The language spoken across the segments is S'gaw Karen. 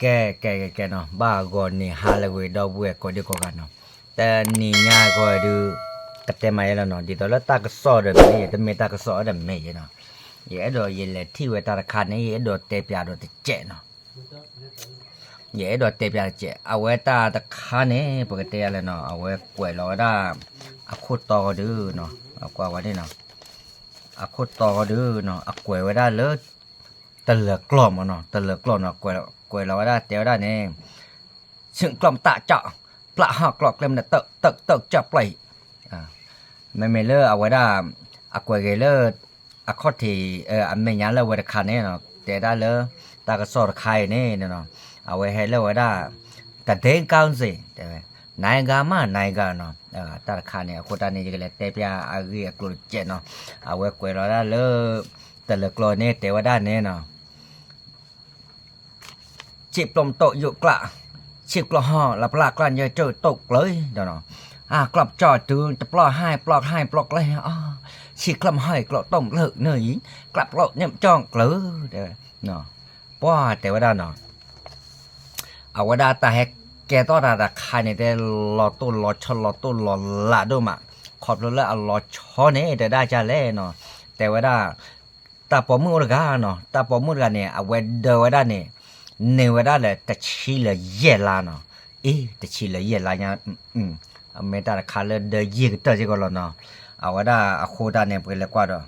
ကဲ ကဲ ကဲ ကဲနီၤ, ဘၣ်ဂီၤနံၤဟါလၢအဂ့ၤ ဒီပုၢ်ဝဲၢ်ကိးဒံကိးဂၤနီၤ, တနံၤညါအဂီၢ်ဒုး ကတဲမၤယဲလီၤနီၤ, ဒ်သိးလၢတၢ်ကစီၣ်ဒီးမ့ၢ်ယဲ တမ့ၢ်တၢ်ကစီၣ်ဒီးမ့ၢ်ယဲနီၤ, ယအဲၣ်ဒိးယလဲၤထံၣ်ဝဲတၢ်တခါန့ၣ် ယအဲၣ်ဒိးတဲပျးဒီးတစဲးနီၤ ယအဲၣ်ဒိးတဲပျးတစဲး, အဝဲတၢ်တခါန့ၣ် ပကတဲယၤလဲၣ်နီၤ, အဝဲကွဲးလီၤဝဲဒၣ် အခိၣ်တီဃီဒုးနီၤ, အကွၢ်ဝဲန့ၣ်နီၤ, အခိၣ်တီဃီဒုးနီၤ, အကွဲးဝဲဒၣ်လၢ တလၢၤကျီၢ်မ့ၢ်နီၤ, တလၢၤကျီၢ်နီၤ, ကွဲးလီၤဝဲဒၣ်တဲဝဲဒၣ်န့ၣ် ဆ့ၣ်ကျီၢ်မတၢ်ကၠီၣ်, ပျၢ်ဟီၣ်ကျီၢ်ကျဲမနုၤ တၢၣ်တၢၣ်တၢၣ်ကၠီၣ်ပျၢ်အံၤ, မ့မ့ၢ်လၢအဝဲဒၣ် အကွဲးဂ့ၤလၢ အခီၣ်ထံး အမဲာ်ညါလၢအဝဲတခါန့ၣ်နီၤ, တဲဒၣ်လၢ တၢ်ကစီၣ်တခါအံၤန့ၣ်နီၤ, အဝဲဟဲလၢဝဲဒၣ် တဒ့ကၣ်စ့ၢ် တဲဝဲ နဂါမး နဂါနီၤ, တၢ်တခါန့ၣ် အဃိတၢ်န့ၣ် ယကလဲၤတဲပျးအဂ့ၢ်အကျိၤတစဲးနီၤ, အဝဲကွဲးလီၤဒၣ်လၢ တလၢၤကျီၢ်န့ၣ် တဲဝဲဒၣ်န့ၣ်နီၤ ဆ့ၣ်ပျီမတိၣ်ယိၣ်ကျၢ်, ဆ့ၣ်ကျီၢ်ဟီၣ်လၢပျၢ်ကျၢ်ညါကၠိၣ်တိၣ်ကျၢၤဒီးနီၤ, အကျီၢ်ပကၠီၣ်တုၤတပျီၢ်ဟါပျီၢ်ဟါပျီၢ်ကျဲအီၤ, ဆ့ၣ်ကျီၢ်မဟီၣ်အကျီၢ်တိၣ်မတၢၢ်န့ၣ်အံၤ, ကျၢ်ပျီၢ်ညါကၠီၣ်ကျၢၤ တဲဝဲ, ပှၤတဲဝဲဒၣ်နီၤ အဝဲဒၣ်တၢ်ဟဲကဲထီၣ်တၢ်တခါန့ၣ် တဲလီၤတိၢ်လီၤဆီလီၤတိၢ်လီၤလးဒိၣ်မး, ခီဖျိလၢအလီၤဆီန့ၣ် တဲဒၣ်ကလဲၣ်နီၤ, တဲဝဲဒၣ် တၢ်ပိာ်မုၣ်အိၣ်တဂၤနီၤ, တၢ်ပိာ်မုၣ်တဂၤန့ၣ် အဝဲဒၢဝဲဒၣ်န့ၣ် န့ၢ်ဝဲဒၣ်လၢတဆံလၢယဲၢ်လါနီၤ, အ့ တဆံလၢယဲၢ်လါညါ, အမ့ၢ်တၢ်တခါလၢဒၢယံာ်ကတၢၢ်စ့ၢ်ကီးလီၤနီၤ, အဝဲဒၣ်အဃိတၢ်န့ၣ် ပကလဲၤကွၢ်ဒီး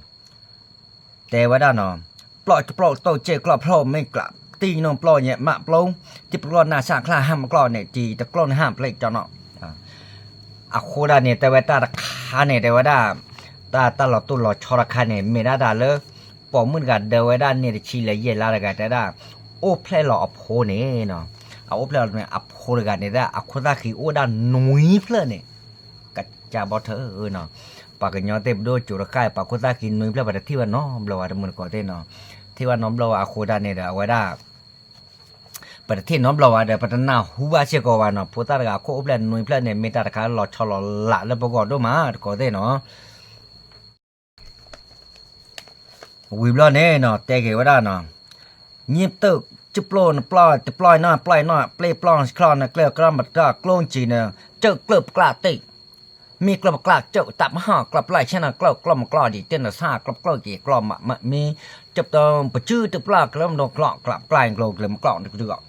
တဲဝဲဒၣ်နီၤ, ပျီၢ်တပျီၢ်တိၢ်စ့ၢ်ကျီၢ်ဖျိမ့ၢ်ကျး, တံၢ်နီၢ်ပျီၢ်ညါမးပျီ, တံၢ်ပကျီၢ်နၢ်ဆၣ်ချၢဟါမကျီၢ်န့ၣ် တံၢ်တကျီၢ်န့ၣ်ဟါပျဲၢ်ကၠီနီၤ, အဃိဒၣ်န့ၣ် တဲဝဲတၢ်တခါန့ၣ် တဲဝဲဒၣ် တၢ်တၢ်လီၤတိၢ်လီၤဆီတခါန့ၣ် မ့ၢ်ဒၣ်တၢ်လၢ ပိာ်မုၣ်တဂၤဒၢဝဲဒၣ်န့ၣ် တဆံလၢယဲၢ်လါတဂၤ တဲဒၣ် အိၣ်ဖျဲၣ်လီၤအဖိန့ၣ်နီၤ, အအိၣ်ဖျဲၣ်လီၤန့ၣ် အဖိတဂၤန့ၣ် ဒၣ်အခိၣ်သၣ်ဃံအိၣ်ဒၣ်နွံဖျၢၣ်န့ၣ် ကစၢ်ဘီထၢနီၤ, ပှၤကညီသ့ၣ်ပဒိၣ်ကၠိတဃၣ် ပှၤခိၣ်သၣ်ဃံနွံဖျၢၣ် ပတထံၣ်ဝဲနီတဘျီဝဲ တမုၢ်တကိးသ့ၣ်နီၤ, ထံၣ်ဝဲနီတဘျီဝဲအဃိဒၣ်န့ၣ်ဒီး အဝဲဒၣ် ပတထံၣ်နီတဘျီဝဲဒီး ပတနၢ်ဟူဘၣ်စ့ၢ်ကီးဝဲနီၤ, ဖိသၣ်တဂၤခိၣ်အိၣ်ဖျဲၣ်နွံဖျၢၣ်န့ၣ် မ့ၢ်တၢ်တခါလီၤဆီလီၤလးလၢပဂီၢ်ဒိၣ်မး တကိးသ့ၣ်နီၤ ဝံၤဘျီန့ၣ်နီၤ တဲက့ၤဝဲဒၣ်နီၤ, ညံပတုာ် ကၠိၣ်ပျီၢ်နပျီၢ် တပျီၢ်နီၢ် ပျီၢ်နီၢ် ပျီၢ်ပျီၢ်ချီၣ်န့ၣ် ကျဲကျီၢ်မတၢ်ကျိၣ်စံၤန့ၣ် ကၠိၣ်ကျၢၢ်ပကျၢၢ်တ့ၢ်, မ့ၢ်ကျီၢ်ပကျၢၢ်ကၠိၣ် တၢ်မဟီၣ်ကျီၢ်ပျီၢ်ဆဲန့ၣ် ကျီၢ်ကျီၢ်မကျီၢ်ဒံး တ့ၢ်နဆၣ်ကျီၢ်ပကျီၢ်က့ၤကျီၢ်မး မ့ၢ် ကၠိၣ်ပတုာ် ပစုတပျီၢ်ကျၢၢ်မတကျီၢ် ကျီၢ်ပကျီၢ်ကျိၤကျဲမကျီၢ်တကဒုအီၤ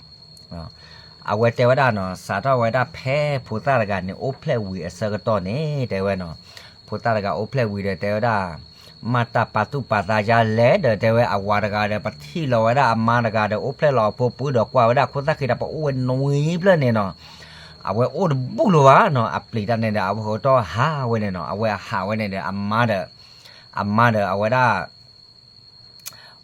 အဝဲတဲဝဲဒၣ်နီၤ စးထီၣ်ဝဲဒၣ်ဖဲဖိသၣ်တဂၤန့ၣ် အိၣ်ဖျဲၣ်ဝံၤအဆၢကတီၢ်န့ၣ် တဲဝဲနီၤ, ဖိသၣ်တဂၤအိၣ်ဖျဲၣ်ဝံၤဒီးတဲဝဲဒၣ် မၤတၢ်ပာ်သူၣ်ပာ်သးယါလဲၣ်ဒီး တဲဝဲအဝၤတဂၤဒီး ပထံၣ်လီၤဝဲဒၣ်အမါတဂၤဒီး အိၣ်ဖျဲၣ်လီၤအဖိပှၤဒီးကွၢ်ဝဲဒၣ်ခိၣ်သၣ်ဃံဒီး ပအိၣ်ဝဲနွံဖျၢၣ်န့ၣ်နီၤ, အဝဲအိၣ်တဘူၣ်လၢၤဘၣ်နီၤ, အပျံၤတၢ်န့ၣ်ဒီး အဝဲဟဲကတီၢ်ဟးဝဲန့ၣ်နီၤ, အဝဲဟးဝဲန့ၣ်ဒီး အမါဒီး အမါဒီးအဝဲဒၣ်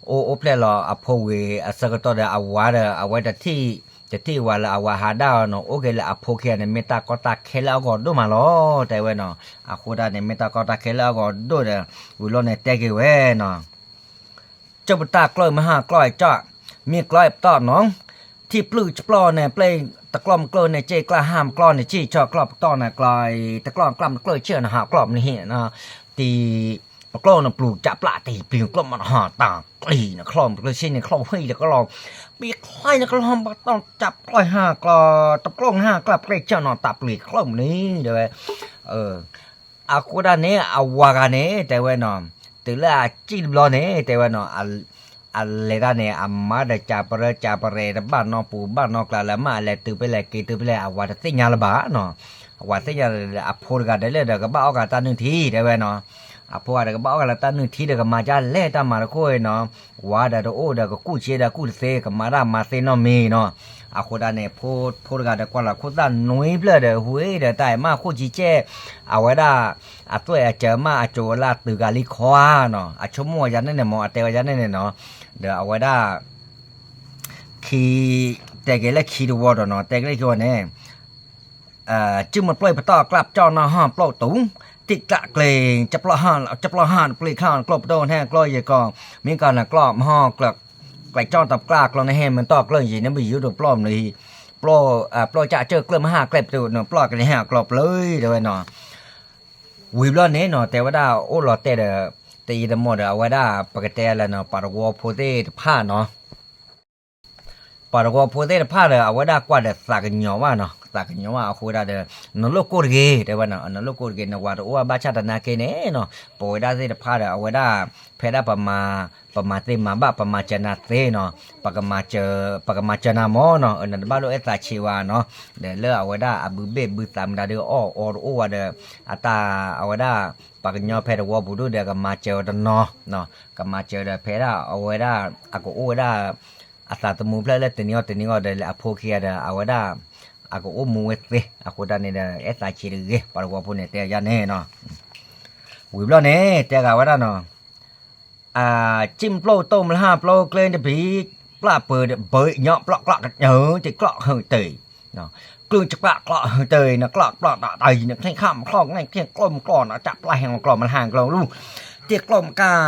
အိၣ်အိၣ်ဖျဲၣ်လီၤအဖိဝံၤအဆၢကတီၢ်ဒီး အဝၤဒီး အဝဲတထံၣ် တထံၣ်ဝဲလၢအဝၤဟးဒၣ်အီၤနီၤ, အိၣ်က့ၤလၢအဖိခံဂၤန့ၣ် မ့ၢ်တၢ်ကီတၢ်ခဲလၢအဂီၢ်ဒိၣ်မးလီၤ တဲဝဲနီၤ, အဃိဒၣ်န့ၣ် မ့ၢ်တၢ်ကီတၢ်ခဲလၢအဂီၢ်ဒိၣ်ဒီး ဝံၤလီၤန့ၣ်တဲက့ၤဝဲနီၤ ကၠိၣ်ပတၢ်ကျီၢ်မဟါကျီၢ်ကၠီၣ်, မ့ၢ်ကျီၢ်ပတီၢ်နီၤ, ထံၣ်ပျုၢ်ကၠိၣ်ပျီၢ်န့ၣ် ပျဲၢ်တကျီၢ်မကျိၣ်န့ၣ် စ့ၢ်ကျီၢ်ဟါမကျီၢ်န့ၣ် စ့ၢ်ဆီၣ်ကျီၢ်ပတီၢ်န့ၣ် ကျီၢ်တကျီၢ်ကျီၢ်မကျိၣ်စ့ၢ်နဟးကျီၢ်မနုၤဟံၣ်နီၤ, တံၢ် ပကျိၣ်န့ၣ်ပျူၤကၠးပျၢ်တံၢ် ပျံၤကျိၣ်မတဟီၣ်တၢ်ပျံၤန့ၣ် ချီၣ်မကျိၣ်စ့ၢ်န့ၣ် ချီၣ်ဝံၤတကလီၢ်, ပျံၤချီၣ်န့ၣ်ကလီၢ်ဘၣ်တီၢ်ကၠးပျီၢ်ဟါကျီၢ် တပျိၢ်ဟါကျီၢ်ပျဲၢ်ကၠီၣ်နီၤ တၢ်ပျံၤကျိၣ်မနုၤ တဲဝဲ အဃိဒၣ်န့ၣ် အဝၤဂၤန့ၣ် တဲဝဲနီၤ, တုၤလၢအစံၣ်တဘျီန့ၣ် တဲဝဲနီၤ, အလဲၤတၢ်န့ၣ် အမါဒီးကၢ်ပရၢကၢ်ပရဲၤတဘၣ်နီၢ်ပူၤဘၣ်နီၢ်ကျါလၢ မ့ၢ်အလဲၤတုၤဖဲလဲၣ်က့ၤတုၤဖဲလဲၣ် အဝၤတသ့ၣ်ညါလၢၤဘၣ်နီၤ, အဝၤသ့ၣ်ညါလၢ အဖိတဂၤဒီးလၢဒီးကဘၣ်အီၣ်ကးတၢ်နုၢ်ထံ တဲဝဲနီၤ, အဖိဂၤဒီးကဘၣ်အီၣ်ကးလၢတၢ်နုၢ်ထံဒီး ကမၤဒ်လဲၣ်တၢ်မၤတခိၣ်အံၤနီၤ, ဝၤဒီးတအိၣ်ဒီးကကူၣ်စ့ဒီးကူၣ်တသ့ ကမၤတၢ်မၤသ့နီတမံၤနီၤ, အဃိဒၣ်န့ၣ် ဖိတဂၤဒီးကွၢ်လီၤခိၣ်သၣ်နွံဖျၢၣ်ဒီး ဟူးဒီးတၢ်အံၤမးခိၣ်ဆံကဲ, အဝဲဒၣ် အသွဲၣ်အစၢၤမးအစိၤလၢအတုၤဂၤလံခီဧါနီၤ, အဆိကမိၣ်ယၤန့ၣ်န့ၣ်မ့ၢ် အတဲဝဲယၤန့ၣ်န့ၣ်နီၤ, ဒီးအဝဲဒၣ် ခံ တဲက့ၤလၢခံတဝီဒီးနီၤ, တဲက့ၤလၢခံဝီန့ၣ် စုမပျိၢ်ပတီၢ်ကျၢ်ပကၠီၣ်နီၢ်ဟီၣ်ပျိၢ်တူာ်, တံၢ်ကျးကျ့ၤ ကၠိပျီၢ်ဟီၣ်ပျ့ၤချီၣ်ကျိၣ်ပဒိၣ် ဟဲကျိၣ်ယံၤကီၢ်, မ့ၢ်ကီၢ်န့ၣ်ကျိၣ်မဟီၣ်ကျၢၣ်, ကျဲးကၠီၣ်တပကျၢ်ကျိၣ်န့ၣ်ဟဲမ့ၢ်တီၢ်ကျိၣ်ယံၤန့ၣ် ပယူၤဒိၣ်ပျိၢ်မနုၤဟံၣ်, ပျိၢ်, ပျိၢ်ကၠၢ်ကၠၢၢ်ကျၢၢ်မဟါကျဲးပတုာ်န့ၣ် ပျိၢ်ကန့ၣ်ဟဲအကျိၣ်ပျ့ၤ တဲဝဲနီၤ, ဝံၤဘျီန့ၣ်နီၤ တဲဝဲဒၣ်အိၣ်လီၤတဲာ်ဒီး တယံာ်တမီၢ်ဒီး အဝဲဒၣ်ပကတဲလၢနီၤ ပှၤတဝီဖိသ့ၣ်တဖၣ်နီၤ ပ ပှၤတဝီဖိသ့ၣ်တဖၣ်ဒီး အဝဲဒၣ်ကွၢ်ဒီးသးကညီၤဘၣ်နီၤ, သးကညီၤဘၣ်အဃိဒၣ်ဒီး နလိၣ်ကိၢ်တဂ့ၤ တဲဝဲနီၤ, နလိၣ်ကိၢ်တဂ့ၤ နဝၤတအိၣ်ဘၣ်ဘၣ်ဆၣ်သနာ်က့န့ၣ်နီၤ, ပဝဲဒၣ်သ့ၣ်တဖၣ်ဒီး အဝဲဒၣ် ဖဲဒၣ်ပမၤ ပမၤသ့မၤဘၣ် ပမၤစၢၤနၤသ့နီၤ, ပကမၤစၢၤ ပကမၤစၢၤနၤမ့ၢ်နီၤ, နတဘၣ်လိၣ်အဲၣ်သးဆံးဝဲနီၤ, ဒီးလၢအဝဲဒၣ်အဘုဘ့ၣ်ဘုသးမတၤဒုးအီၣ်အီတအိၣ်ဝဲဒီး အတၢ်အဝဲဒၣ် ပှၤကညီဖဲတဝီပူၤဒုဒီးကမၤစၢၤတနီၤ, ကမၤစၢၤဒီးဖဲဒၣ်အဝဲဒၣ် အကအိၣ်ဝဲဒၣ် အသးသမူဖျၢၣ်လၢတနံၤအီၤတနံၤအီၤဒီး လၢအဖိခံဂၤဒီး အဝဲဒၣ် အကအိၣ်မူဝဲသ့, အဃိဒၣ်န့ၣ်ဒီး အဲၣ်သးဆံးတဂ့ၤ ပှၤတဝီဖိန့ၣ် တဲယၤန့ၣ်နီၤ, ဝံၤဘျီန့ၣ် တဲဂၤဝဲဒၣ်နီၤ, အစံၣ်ပျိၢ်တိၢ်မလၢ်ပျိကျ့တဘံၣ်, ပျၢ်ပၢၢ်ဘၢညီပျီၢ်ကျီၢ်ကညၢတ့ၢ်ကျီၢ်ဟုတ့ၢ်, ကျူၢ်ကပျၢ်ကျီၢ်ဟုတ့ၢ် နကျီၢ်ပျီၢ်တၢ်တၢ်ယံၤ နချ့ခၣ်မချီၣ် နချ့ကျိၣ်မကျီၢ် နတၢ်ပျၢ်ဟဲမကျီၢ်မလၢ်ကျိၢ်လူၤ, တ့ၢ်ကျီၢ်မကၢ်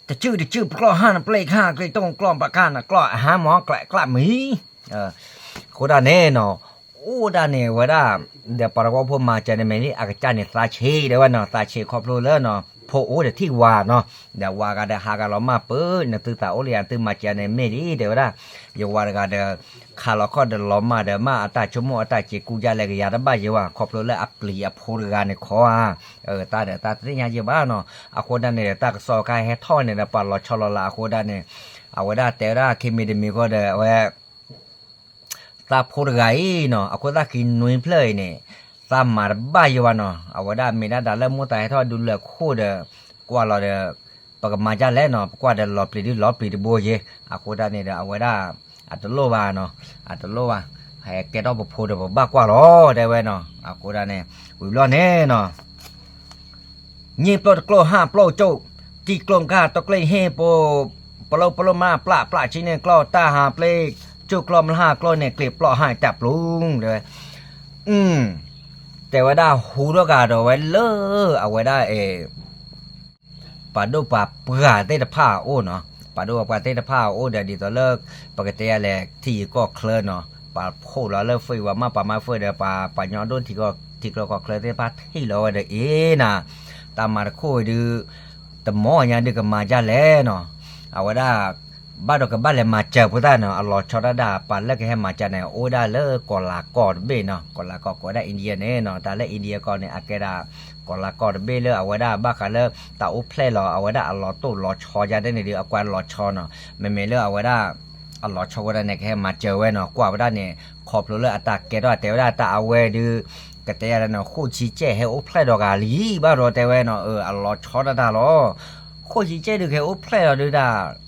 တစုတစုပကျီၢ်ဟၢ်နပျဲၢ်ခါ ကျ့တိၢ်ကျီၢ်ပကၢ် နကျီၢ်အဟါမၢ် ကျဲးကျၢ်မံၤ, အဃိဒၣ်န့ၣ်နီၤ, အိၣ်ဒၣ်န့ၣ်ဝဲဒၣ်, ဒီးပှၤတဝီဖိမၤစၢၤန့ၣ်မ့ၢ်လံ အကစၢ်န့ၣ်သးဆံး တဲဝဲနီၤ, သးဆံးခီဖျိလၢနီၤ ဖိအိၣ်ဒီးထံၣ်ဝၤနီၤ, ဒီးဝၤဂၤဒီးဟးဂၤလီၤမၢ်ပၢၢ် နသုသးအိၣ်လၢယၤသုမၤစၢၤန့ၣ်မ့ၢ်လံ တဲဝဲဒၣ်, ယဝၤတဂၤဒီး ခးလီၤခီၣ်ဒီးလီၤမၢ်ဒီး မၢ်အတၢ်ဆိကမိၣ်အတၢ်စံးကူၣ်ယါလဲၣ်ကယၤတဘၣ်ယဲဝဲ ခီဖျိလၢအပျံၤအဖိတဂၤန့ၣ်ခီဧါ, တၢ်ဒီးတၢ်တသ့ၣ်ညါယဲဘၣ်နီၤ, အဃိဒၣ်န့ၣ်ဒီး တၢ်ကစီၣ်အခါဟဲထီၣ်န့ၣ်ဒီး ပှၤလီၤဆီလီၤလးအဃိဒၣ်န့ၣ်, အဝဲဒၣ်တဲဝဲဒၣ်ခံမံၤတမံၤဃီဒီး အဝဲ သးဖိတဂၤအံၤနီၤ အခိၣ်သၣ်ခံနွံဖျၢၣ်အံၤန့ၣ်, သးမၤတဘၣ်ယဲဝဲနီၤ, အဝဲဒၣ်မ့ၢ်ဒၣ်တၢ်လၢမိၢ်သးဟဲထီၣ်ဒုးလၢခိၣ်ဒီး, ကွၢ်လီၤဒီး, ပကမၤဒ်လဲၣ်နီၤ ပကွၢ်ဒီးလီၤပျံၤဒုလီၤပျံၤတဘိယဲ, အဃိဒၣ်န့ၣ်ဒီး အဝဲဒၣ်, အတလိၣ်ဘၣ်နီၤ, အတလိၣ်ဘၣ်, ဟဲကဲထီၣ်ပဖိဒီးပဘၣ်ကွၢ်လီၤ တဲဝဲနီၤ, အဃိဒၣ်န့ၣ်, ဝံၤဘျီန့ၣ်နီၤ ညံၣ်ပျိၢ်တကျိၢ်ဟၣ်ပျိၢ်ကၠိၣ်, တံၢ်ကျိၢ်မကၢ်တကျ့ၣ်ဟ့ၣ်ပိ, ပလိၣ်ပလိၣ်မးပျၢ်ပျၢ်ဆံန့ၣ်ကျီၢ် တၢ်ဟးပျ့ၢ်, ကၠိၣ်ကျီၢ်မလၢ်ကျီၢ်န့ၣ် ကျ့ၣ်ပျီၢ်ဟၣ်တၢ်ပျူၤ, တဲဝဲ, တဲဝဲဒၣ်ဟူထီၣ်ကဒီးဝဲလၢ, အဝဲဒၣ်အံၤ ပှၤဒိၣ်ပှၤပှၢ်သ့ၣ်တဖၣ်အအိၣ်နီၤ, ပှၤဒိၣ်ပှၤပှၢ်သ့ၣ်တဖၣ်အအိၣ်ဒီး ဒ်သိးလၢ, ပကတဲယၤလဲၣ် ထံဂုၤကီၢ်ချၢနီၤ, ပှၤဖီၣ်လီၤလၢ Facebook မး ပှၤမၤ Facebook ဒီး ပှၤပှၤကညီဒိၣ်ထံကီၢ် ထံကျိကီၢ်ချၢသ့ၣ်တဖၣ်ထံၣ်လီၤဝဲဒီးအ့ၣ်နၤ, တၢ်မၤတခိၣ်အံၤဒုး, တမီၢ်ညါဒုးကမၤဒ်လဲၣ်နီၤ, အဝဲဒၣ် ဘၣ်ဒီးကဘၣ်လဲၤမၤစၢၤဖိသၣ်နီၤ အလီၤဆီဒၣ်တၢ် ပှၤလၢကဟဲမၤစၢၤန့ၣ် အိၣ်ဝဲဒၣ်လၢကီၢ်လၤကီၢ်တဘ့ၣ်နီၤ, ကီၢ်လၤကီၢ်ကိးဝဲဒၣ် India န့ၣ်နီၤ, တၢ်လၢ India ကီၢ်န့ၣ် အကဲဒၣ်, ကီၢ်လၤကီၢ်တဘ့ၣ်လၢအဝဲဒၣ်ဘၣ်ဃးလၢ, တၢ်အိၣ်ဖျဲၣ်လီၤ အဝဲဒၣ်အလီၤတိၢ်လီၤဆီယါဒ်န့ၣ်ဒီး အကွၢ်လီၤဆီနီၤ, မ့မ့ၢ်လၢအဝဲဒၣ်, အလီၤဆီဝဲဒၣ်န့ၣ် ကဟဲမၤစၢၤဝဲနီၤ, ကွၢ်ဝဲဒၣ်န့ၣ်, ခီဖျိလၢအတၢ်ကဲထီၣ်တဲဝဲဒၣ်တၢ်အဝဲဒုး, ကတဲယၤန့ၣ် ဃိၣ်ဆံကဲၣ်ဟဲအိၣ်ဖျဲၣ်ဒီးဂၤလံ ဘၣ်ဒီးတဲဝဲနီၤ, အလီၤဆီဒၣ်တၢ်လီၤ, ဃိၣ်ဆံကဲၣ်ဒုးကဟဲအိၣ်ဖျဲၣ်လီၤဒုးဒၣ်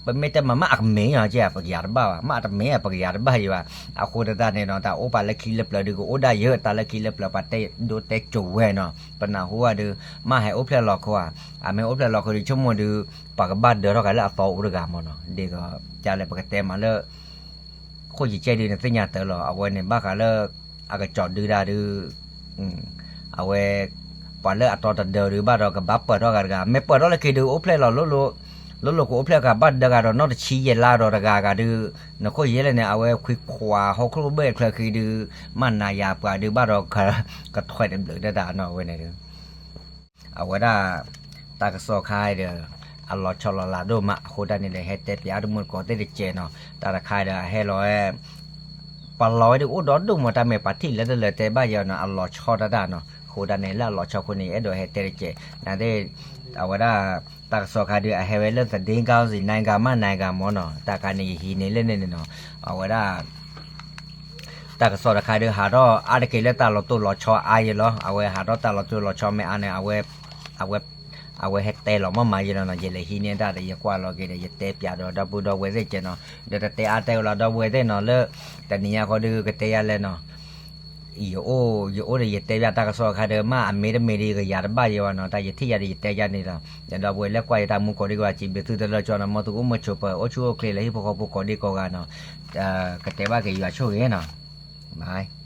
ပမ့ၢ်တဲမၤမးအကမ့ၢ်အီၤကဲ ပကယၤတဘၣ်ဘၣ်, မ့ၢ်အတမ့ၢ်ပကယၤတဘၣ်ယံၤဘၣ်, အဃိသတးန့ၣ်နီၤ တၢ်အိၣ်ပာ်လၢခံလၢပျၢၤဒုးကအိၣ်ဒၣ်ယဲ တၢ်လၢခံလၢပျၢၤပှၤတဲဒိတဲကိၤဝဲနီၤ, ပနၢ်ဟူဘၣ်ဒုး, မ့ၢ်ဟဲအိၣ်ဖျဲၣ်လီၤခီဧါ, အမ့ၢ်အိၣ်ဖျဲၣ်လီၤခီဒုးဆိကမိၣ်ဒုး, ပှၤကဘၣ်ဒၢထီၣ်က့ၤလၢအသီအိၣ်တဂၤမ့ၢ်နီၤ, ဒ်သိး, ကလဲၣ်ပကတဲမးလၢ ဃိၣ်ယံၤကဲဒုးနသ့ၣ်ညါတၢ်လီၤ အဝဲန့ၣ်ဘၣ်ဃးလၢ, အကစီၣ်ဒုးဒၣ်ဒုး, အဝဲ, ပှၤလၢအတီတဒၢဒုးဘၣ်ဒီးကဘၣ်ပၢၢ်ထီၣ်ဂၤတဂၤ မ့ၢ်ပၢၢ်ထီၣ်လၢခံဒုးအိၣ်ဖျဲၣ်လီၤလိၤလိၤ, လိၤလိၤကအိၣ်ဖျဲၣ်ကဘၣ်ဒၢဂၤဒီးနီၢ်တဆံယဲၢ်လါဒီးတဂၤဂၤဒုး, နဃိၣ်ယံၤလဲၣ်န့ၣ် အဝဲခွံခွါဟီၣ်ခိၣ်ဘ့ၣ်ချၢခံဒုး, မ့ၢ်နၤယၤပှၤဒုးဘၣ်ဒီး, ကထွဲးတဘျုးတၢ်တၢ်နီၤဝဲန့ၣ်ဒုး အဝဲဒၣ်, တၢ်ကစီၣ်ခါဒီး, အလီၤဆီလီၤလးဒိၣ်မး အဃိတၢ်န့ၣ်ဒီးဟဲတဲပၠးတမုၢ်တကိးသ့ၣ်တကဲးနီၤ တၢ်တခါဒီးအဟဲလီၤဝဲ, ပလီၤဝဲဒုးအိၣ်ဒီဒိၣ်မး တၢ်မ့ၢ်ပှၤထံၣ်လၢတလၢတဲဘၣ်ယဲနီၤ အလီၤဆီတၢ်တၢ်နီၤ အဃိတၢ်န့ၣ်လၢအလီၤဆီခိၣ်န့ၣ် အဲၣ်ဒိးဟဲတဲတကဲး နသ့ၣ်, အဝဲဒၣ်, တၢ်ကစီၣ်ခါဒီးအဟဲဝဲလၢသဒ့ကီၢ်စံၤ နကမးနကမ့ၢ်နီၤ တၢ်ခါန့ၣ် ယဟံးန့ၢ်လၢန့ၣ်န့ၣ်နီၤ အဝဲဒၣ် တၢ်ကစီၣ်တခါဒီးဟးထီၣ်အါတက့ၢ်လၢတၢ်လီၤတိၢ်လီၤဆီအါယဲလီၤ အဝဲဟးထီၣ်တၢ်လီၤတိၢ်လီၤဆီမ့ၢ်အါန့ၣ် အဝဲ, အဝဲဟဲတဲလီၤမ့ၢ်မးယဲလီၤနီၤ ယလဲၤဟံးန့ၢ်တၢ်ဒီးယကွၢ်လီၤက့ၤဒီးယတဲပၠးဒီးဒီပုၢ်ဒီဝဲၢ်သ့ၣ်ကဲးနီၤ ဒီးတတဲအါတဲဝဲလီၤဒီပုၢ်ဝဲၢ်သ့ၣ်နီၤလၢ, တနံၤညါဃီဒီးကတဲယၤလဲၣ်နီၤ ယအိၣ်, ယအိၣ်ဒီးယတဲပၠးတၢ်ကစီၣ်အခါဒီးမ့ၢ်အမ့ၢ်တမ့ၢ်ဒီးယကယၤတဘၣ်ယဲဘၣ်နီၤ တၢ်ယထံၣ်ယၤဒီးယတဲယၤန့ၣ်လီၤ ဒီပုၢ်ဝဲၢ်လၢကွၢ်ယတၢ်မူကိးဒံကီး စံးဘျုးသုတလၢကၠီနီၤ မ်သုကအိၣ်မုာ်ဆိးပၢၤအိၣ်ဆူၣ်အိၣ်ချ့လၢဟံၣ်ဖိဃီဖိကိးဒံကီးဂၤနီၤ ကတဲဘၣ်က့ၤယွၤဆိၣ်ဂ့ၤနီၤ bye